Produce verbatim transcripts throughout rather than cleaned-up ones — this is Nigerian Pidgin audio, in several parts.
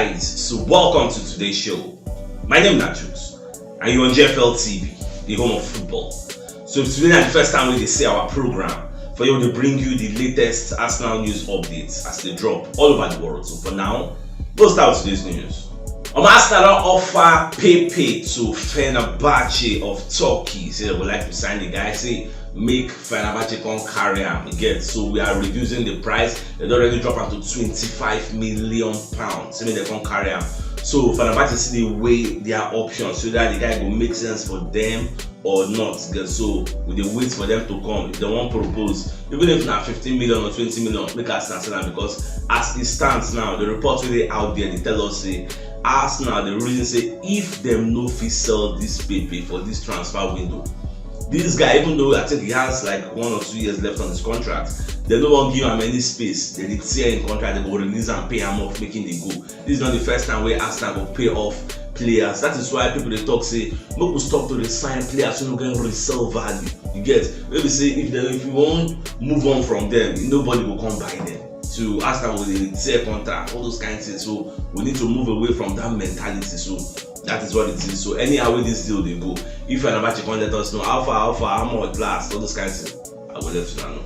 Guys, so welcome to today's show. My name is Nachus, and you're on G F L T V, the home of football. So if today na the first time we dey see our program, for here we dey bring you the latest Arsenal news updates as they drop all over the world. So for now, let's start with today's news. Um, Arsenal don offer Pepe to Fenerbahce of Turkey. Say they would like to sign the guy. Say make Fenerbahce come carry am. You get? So we are reducing the price. They don already drop am to twenty-five million pounds. Say make they come carry am. So Fenerbahce still dey weigh their options, so that the guy go make sense for them or not. Get? So we dey wait for them to come. If they wan propose, even if na fifteen million or twenty million, make Arsenal sell am, because as e stands now, the report wey dey out there dey tell us say Arsenal dey reason say if dem no fit sell this Pepe for this transfer window, this guy, even though I think he has like one or two years left on his contract, they no wan give am any space. They dey tear im contract, they go release am, pay am off, make him dey go. This is not the first time wey Arsenal go pay off players. That is why people dey talk say make we stop to dey sign players wey no get resale value. You get? Wey be say if they, if you wan move on from them, nobody go come buy them. So Arsenal go dey tear contract, all those kind things. So we need to move away from that mentality. So that is what it is. So anyhow wey this deal dey go, if Fenerbahce come let us know how far, how far, how much last, all those kind things, I go let una know.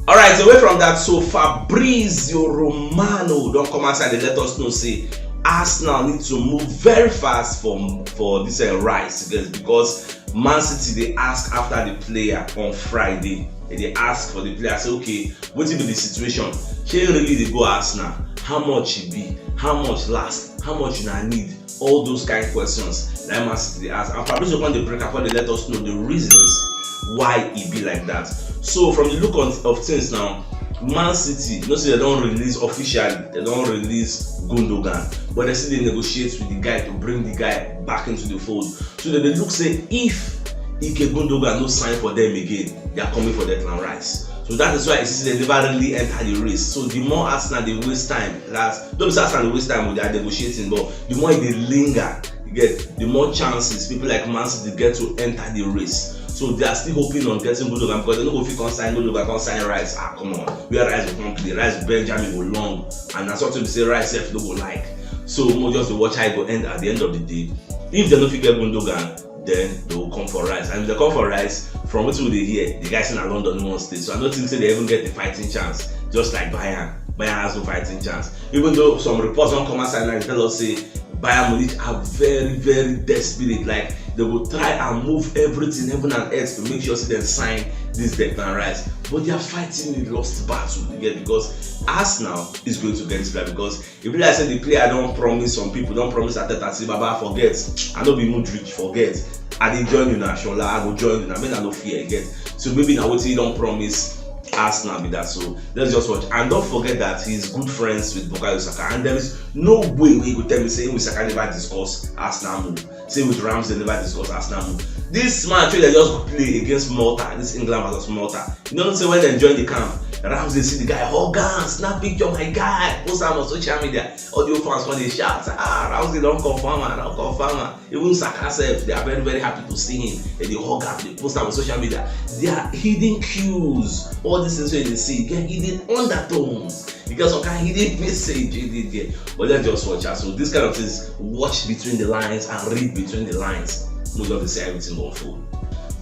Alright, away from that, so Fabrizio Romano don come outside dey let us know say Arsenal need to move very fast for for this uh, Rice, because Man City dey ask after the player on Friday. They dey ask for the player, say okay, wetin be the situation? Shey really dey go Arsenal? How much e be? How much last? How much una need? All those kind questions na Man City dey ask. And Fabrizio come dey break am, come dey let us know the reasons why e be like that. So from the look of, of things now, Man City, you know say they don release officially, they don release Gundogan, but they still dey negotiate with the guy to bring the guy back into the fold. So they dey look say if Ilkay Gundogan no sign for them again, they are coming for Declan Rice. So that is why you see they never really enter the race. So the more Arsenal dey waste time, that don't be say Arsenal dey waste time with their negotiating, but the more they linger, you get, the more chances people like Man City get to enter the race. So they are still hoping on getting Gundogan, because they no go fit come sign Gundogan, come sign Rice. Ah, come on, where Rice go come play? Rice Benjamin go long, and na something be say Rice sef no go like. So we just dey watch how e go end at the end of the day. If they no fit get Gundogan, then they will come for Rice. And if they come for Rice, from wetin we dey hear, the guy say na London he wan stay. So I no think say they even get the fighting chance, just like Bayern. Bayern has no fighting chance. Even though some reports don come outside now, they tell us say Bayern Munich are very, very desperate. Like, they go try and move everything, heaven and earth, to make sure say dem sign this Declan Rice. But they are fighting a lost battle, you get, because Arsenal is going to get this player, because e be like say the player don promise some people, don promise Arteta say, "Baba, forget. I no be Mudryk, forget. I dey join una, Shola, I go join una. Make una no fear, you get." So maybe na wetin he don promise Arsenal be that. So let's just watch. And don't forget that he is good friends with Bukayo Saka. And there is no way wey you go tell me say him with Saka never discuss Arsenal move. Say with Ramsey never discuss Arsenal move. This match wey they just play against Malta, this England versus Malta, you know say when they join the camp, Ramsey see the guy, hug am, snap picture, "My guy," post am on social media. All the fans come dey shout, "Ah, Ramsey don confirm am, don confirm am." Even Saka sef, they are very, very happy to see him. They dey hug am, they post am on social media. There are hidden cues. All these things wey you dey see, e get hidden undertones. E get some kind hidden message wey dey there. But let's just watch out. So this kind of things, watch between the lines and read between the lines. Most of the say everything go unfold.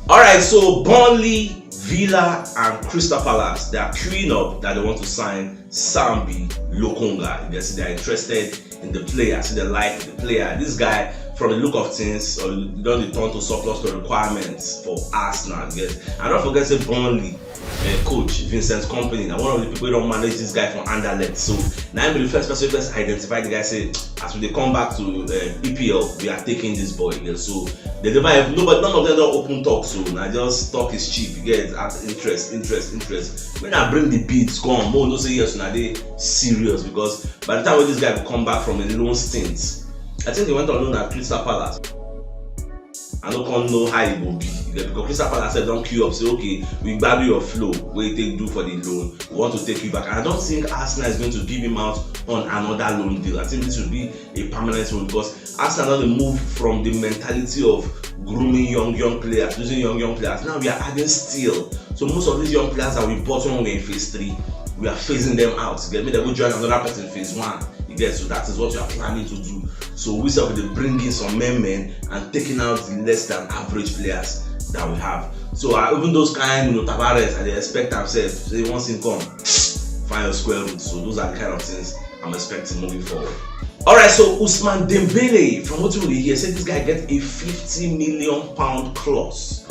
Alright, so Burnley, Villa, and Crystal Palace, they are queuing up that they want to sign Sambi Lokonga. You can see they are interested in the player. See, they like the player. This guy, from the look of things, uh, don dey turn to surplus to requirements for Arsenal. Yes, and don't forget say Burnley uh, coach Vincent Kompany na one of the people wey don manage this guy for Anderlecht. So na him be the first person wey first identify the guy, say, "As we dey come back to uh, E P L, we are taking this boy." Yeah, so they never even, nobody, none of them don open talk. So na just talk is cheap. You get? At interest, interest, interest. When I bring the bids, come, mo know say yes, una dey serious, because by the time when this guy go come back from a loan stint, I think he went on loan at Crystal Palace. I no come know how e go be. You get? Because Crystal Palace sef don queue up, say, "Okay, we gbadu your flow wey you take do for the loan. We want to take you back." And I don't think Arsenal is going to give him out on another loan deal. I think this will be a permanent one, because Arsenal don dey move from the mentality of grooming young, young players, using young, young players. Now we are adding steel. So most of these young players that we bought when we were in phase three, we are phasing them out. You get? Make dem go join another person in phase one. You Yes, so that is what we are planning to do. So we sef dey bring in some men men and taking out the less than average players that we have. So uh, even those kind, you know, Tavares, I dey expect am sef. Say once he come, find your square root. So those are the kind of things I'm expecting moving forward. All right, so Ousmane Dembele, from what we hear, said this guy get a fifty million pound clause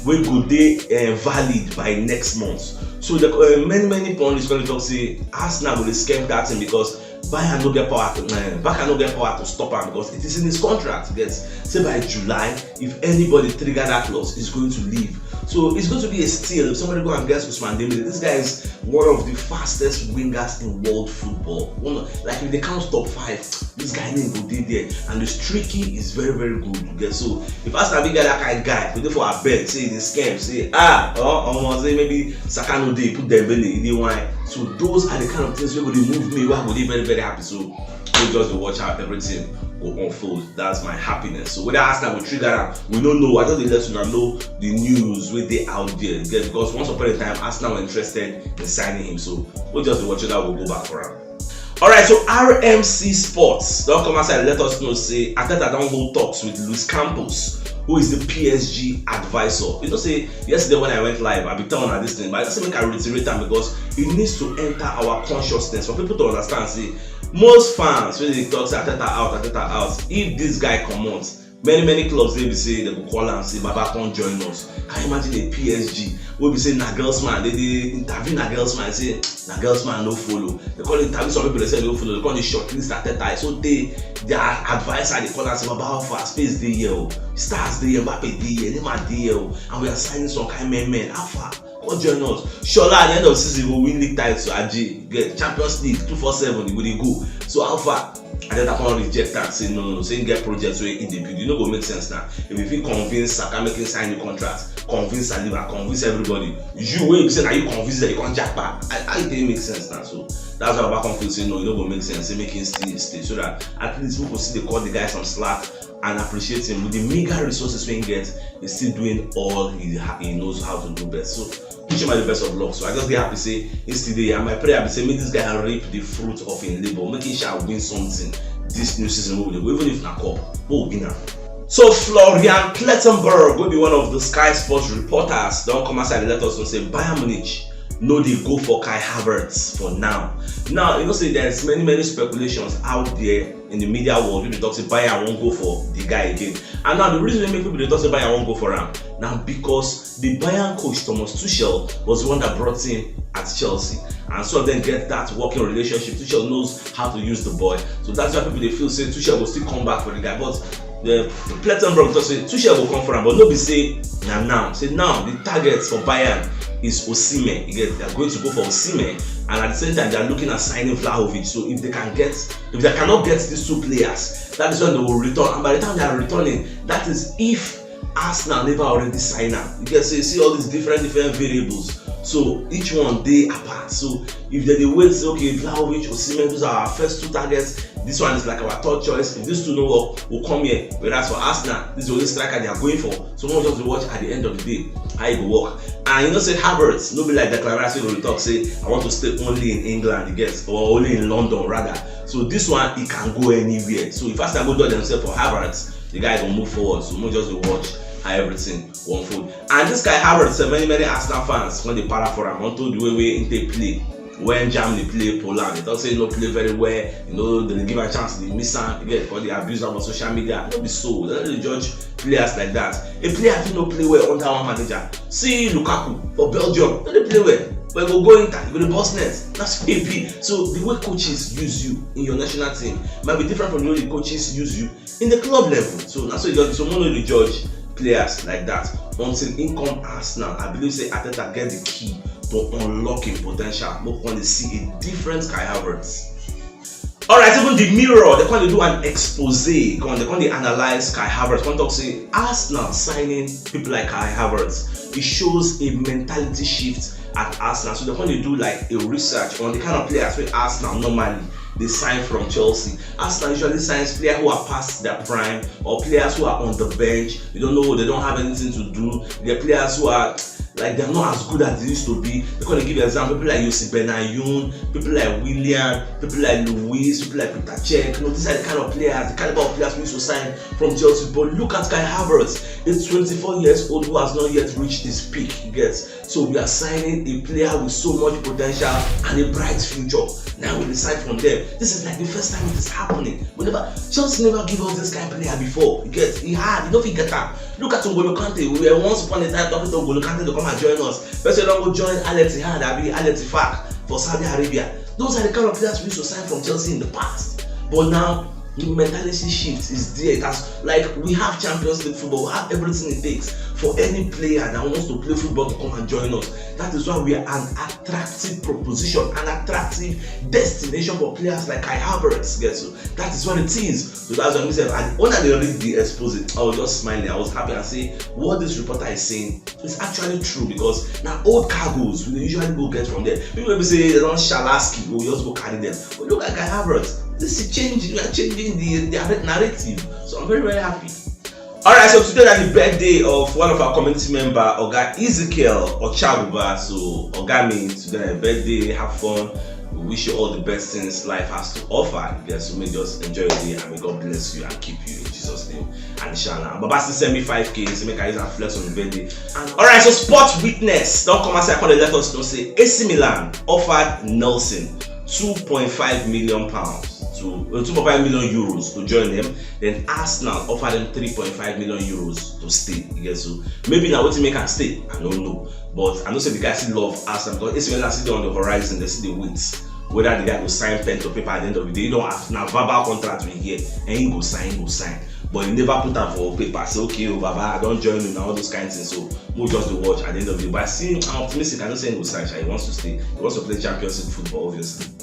wey go dey uh, valid by next month. So the uh, many many pundits come talk say Arsenal go dey scam that thing because Bayern no get power to uh, Barca no get power to stop am because it is in his contract. Get say by July, if anybody trigger that clause, he's going to leave. So it's going to be a steal if somebody go and get Ousmane Dembele. This guy is one of the fastest wingers in world football. One of, like if they count top five, this guy name go dey there. And the streaky is very very good. You get so if Arsenal be get that kind of guy, we dey for a bet say the scam say ah or almost say maybe Saka no dey put Dembele in the wine. So those are the kind of things wey go dey move me. Wey I go dey very very happy. So we just dey watch how everything go unfold. That's my happiness. So whether Arsenal go trigger am, we no know. I just dey let una know the news wey dey out there. You get because once upon a time Arsenal were interested in signing him. So we just dey watch whether we go back for am. All right, so R M C Sports don come outside let us know say Arteta don hold talks with Luis Campos, who is the P S G advisor. You know say yesterday when I went live, I be tell una this thing, but I just say make I reiterate am because it needs to enter our consciousness for people to understand say most fans wey dey talk say Arteta out, Arteta out, if this guy comot, many many clubs dey be say dem go call am say baba come join us. Can you imagine a P S G wey be say Nagelsmann dey dey interview Nagelsmann say Nagelsmann no follow. Dem come dey interview some people dem say dem no follow. Dem come dey shortlist Arteta. So tey their adviser dey call am say baba how far space dey here o, stars dey here, Mbappe dey here, Neymar dey here o, and we are signing some kind men men. How far? Come join us. Shola at the end of the season go win league title, Aji get Champions League two four seven, e go dey go. So how far? And then I come reject am say no no no, say him get project wey he dey build. E no go make sense now. If you fit convince Saka make him sign new contract, convince Saliba, convince everybody. You wey be say na you convince dem, you come japa. I I dey make sense now. So that's why Baba come feel say no, e no go make sense. Say make him still stay so that at least we go still dey cut the guy some slack and appreciate him with the meager resources wey he get. He's still doing all he ha- he knows how to do best. So wish him the best of luck. So I just dey happy say he still dey here. And my prayer be say make this guy reap the fruit of him labor. Make he shall win something this new season wey we dey go, even if na cup, we go win am. So Florian Plettenberg, wey be one of the Sky Sports reporters, don come outside and let us know say Bayern Munich no dey go for Kai Havertz for now. Now you know say there's many many speculations out there in the media world wey dey talk say Bayern wan go for the guy again. And now the reason wey make people dey talk say Bayern wan go for am na because the Bayern coach Thomas Tuchel was the one that brought him at Chelsea, and so dem get that working relationship. Tuchel knows how to use the boy, so that's why people dey feel say Tuchel go still come back for the guy. But the Plettenberg talk say Tuchel go come for am, but no be say na now. Say now the target for Bayern is Osimhen. You get, they are going to go for Osimhen, and at the same time they are looking at signing Vlahovic. So if they can get, if they cannot get these two players, that is when they will return. And by the time they are returning, that is if Arsenal never already sign am. You get, so you see all these different different variables. So each one dey apart. So if they dey wait say okay, Vlahovic, Osimhen, those are our first two targets. This one is like our third choice. If these two no work, we'll come here. Whereas for Arsenal, this is the only striker they are going for. So we'll just watch at the end of the day how e go work. And you know say Havertz no be like Declan Rice wey go dey talk say I want to stay only in England, you get, or only in London rather. So this one he can go anywhere. So if Arsenal go do themselves for Havertz, the guy go move forward. So we'll just dey watch how everything go unfold. And this guy Havertz, eh, many many Arsenal fans when they para for am unto the way wey he take play when Germany play Poland. They talk say he no play very well. You know, they give am chance, they miss am. You get, because they abuse am on social media. No be so. They no dey judge players like that. A player fit no play well under one manager. See Lukaku for Belgium, no dey play well. But you go go Inter, you go dey burst net. That's so e be. So the way coaches use you in your national team might be different from the way the coaches use you in the club level. So na so e just be. So no dey judge players like that until he come Arsenal. I believe say Arteta get the key to unlock him potential. Make we come dey see a different Kai Havertz. All right, even the Mirror, they come dey do an expose. Come, they come dey analyze Kai Havertz. Come talk say Arsenal signing people like Kai Havertz, it shows a mentality shift at Arsenal. So they come dey do like a research on the kind of players wey Arsenal normally dey sign from Chelsea. Arsenal usually signs players who are past their prime or players who are on the bench. You don't know, they don't have anything to do. The players who are Like, they're not as good as they used to be. They gonna give you example, people like Yossi Benayoun, people like Willian, people like Luiz, people like Peter Cech. You know, these are the kind of players, the caliber of players we used to sign from Chelsea. But look at Kai Havertz, a twenty-four years old who has not yet reached his peak. You get? So we are signing a player with so much potential and a bright future. Now we decide from them. This is like the first time it is happening. We never, Chelsea never give us this kind of player before. You get? He had, you know, if he get up. Look at N'Golo Kante. We were once upon a time talking to N'Golo Kante to come and join us. First, you don't go join Al Ittihad, abi Al Ettifaq for Saudi Arabia. Those are the kind of players we used to sign from Chelsea in the past. But now, the mentality shift is there. That's like, we have Champions League football, we have everything it takes for any player that wants to play football to come and join us. That is why we are an attractive proposition, an attractive destination for players like Kai Havertz. Get? So that is what it is. So that's what I said. And when I read the exposé, I was just smiling. I was happy and say, what this reporter is saying is actually true, because now old cargoes we dey usually go get from there. People will say they don't Shalaski, we just go carry them. But look at Kai Havertz. This is changing. We are changing the, the narrative. So I'm very, very happy. All right, so today na the birthday of one of our community member, Oga Ezekiel Ochabuba. So Oga, me, today na your birthday. Have fun. We wish you all the best things life has to offer. Yes, so may just enjoy your day and may God bless you and keep you in Jesus' name. And Shana, Baba still send me five K, so make I use and flex on the birthday. And all right, so Sports Witness don't come outside, come and let us know say A C Milan offered Nelson two point five million pounds to uh, two point five million euros to join them. Then Arsenal offered them three point five million euros to stay. You get? So maybe now what to make am stay, I don't know. But I know say the guy still love Arsenal because A C Milan still dey on the horizon, they still dey wait whether the guy go sign pen to paper at the end of the day. You don't have na verbal contract we hear, and he go sign, go sign. But he never put am for paper. Say, okay, oh, Baba, I don't join you now, all those kind of things. So we'll just dey watch at the end of the day. But I see, I'm optimistic. I know say he go sign. Sha, he wants to stay. He wants to play Champions League football, obviously.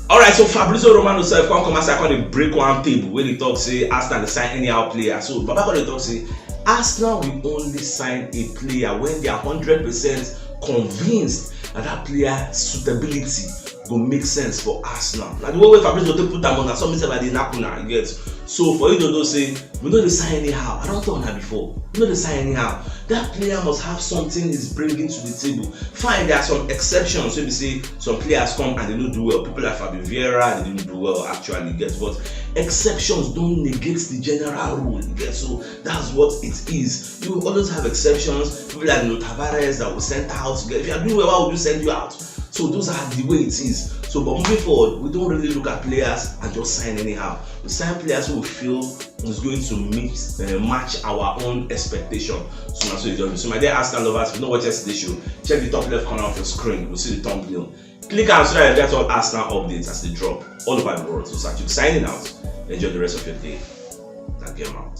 All right, so Fabrizio Romano sef come come outside, come dey break one table wey dey talk say Arsenal dey sign anyhow player. So Baba come dey talk say Arsenal will only sign a player when they are hundred percent convinced that that player suitability go make sense for Arsenal. Na the way wey Fabrizio take put am on, na so me sef I dey knack una, you get? So for you to know say we no dey sign anyhow, I don tell una before, we no dey sign anyhow. That player must have something he's bringing to the table. Fine, there are some exceptions wey be say some players come and they no do well. People like Fabio Vieira, they didn't do well actually, you get? But exceptions don't negate the general rule, you get? So that's what it is. You always have exceptions. People like Nuno Tavares that will send out, you get? If you are doing well, why would you send you out? So those are the way it is. So, but moving forward, we don't really look at players and just sign anyhow. We sign players who we feel is going to meet, uh, match our own expectation. So na so e just be. So my dear Arsenal lovers, if you no watch yesterday show, check the top left corner of your screen. You see the thumbnail. Click am so that you get all Arsenal updates as they drop all over the world. So Sachuk signing out. Enjoy the rest of your day. Na game out.